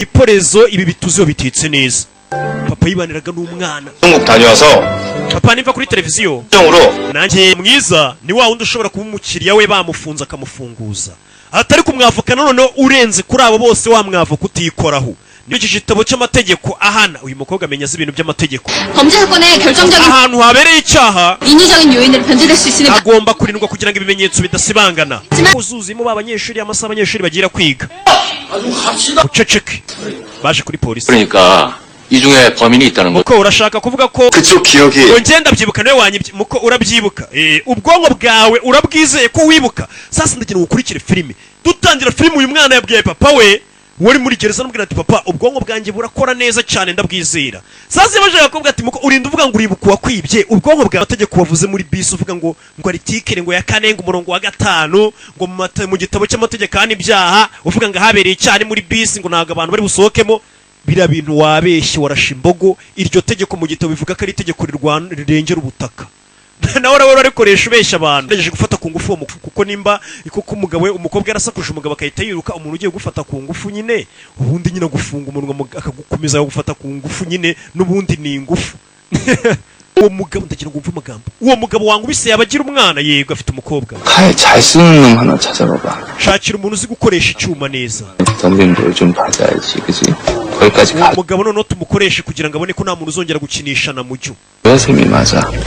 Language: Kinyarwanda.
Iporezo ibi bituziho bitetse neza. Papa yibaniraga n'umwana. 중국 다녀와서 Papa, nimva kuri televiziyo 정으로 nanjye mwiza ni wa wundi ushobora kuba umukiriya we bamufunze akamufunguza, atari kumwavoka. Noneho urenze kuri abo bose, wa mwavoka utikoraho. Niyo iki gitabo cy'amategeko ahana. Uyu mukobwa amenya azi ibintu by'amategeko. 범죄 사건의 결정적인 Ahantu habereye icyaha 인위적인 요인으로 변질될 수 있으니 agomba kurindwa kugira ngo ibimenyetso bidasibangana. Uzuzimo ba banyeshuri, amasaha abanyeshuri bagira kwiga. Uceceke, baje kuri polisi. 그러니까 이 중에 범인이 있다는 거. Muko, urashaka kuvuga ko 그쪽 기억이 ngo ngenda byibuka niwe wanyibye? Muko, urabyibuka? Ubwonko bwawe urabwizeye ko wibuka? Sasa ndagira ngo ukurikire filime. Dutangira filime, uyu mwana yabwiye papa we wari muri gereza, amubwira ati: "Papa, ubwonko bwanjye burakora neza cyane, ndabwizera." Sasa yabashaka kuvuga ati: "Muko, urinda uvuga ngo uribuka uwakwibye, ubwonko bwawe, amategeko wavuze muri bisi uvuga ngo article ngo ya 4, ngo umurongo wa 5, ngo mu gitabo cy'amategeko ahana ibyaha, uvuga ngo ahabereye icyaha ni muri bisi, ngo ntabwo abantu bari busohokemo, biriya bintu wabeshye, warashe imbogo. Iryo tegeko mu gitabo bivuga ko ari itegeko rirengera ubutaka." Nawe urabona urarikoresha ubeshya abantu. Ugerageje gufata ku ngufu uwo kuko nimba kuko umugabo we, umukobwa yarasakuje, umugabo agahita yiruka. Umuntu ugiye gufata ku ngufu nyine, ubundi nyine gufunga umunwa akagukomeza gufata ku ngufu nyine, n'ubundi ni ingufu. Uwo mugabo, ndagira ngo wumve amagambo, uwo mugabo wangubise yaba agira umwana? Yego, afite umukobwa. 칼 잘 쓰는 놈 하나 찾아봐봐. Shakira umuntu uzi gukoresha icyuma neza. 덤빔 좀 받아야지, 그지? 거기까지 Uwo mugabo noneho tumukoreshe kugira ngo abone ko nta muntu uzongera gukinisha na Mujyu. 가야 셈이 맞아. Ubwo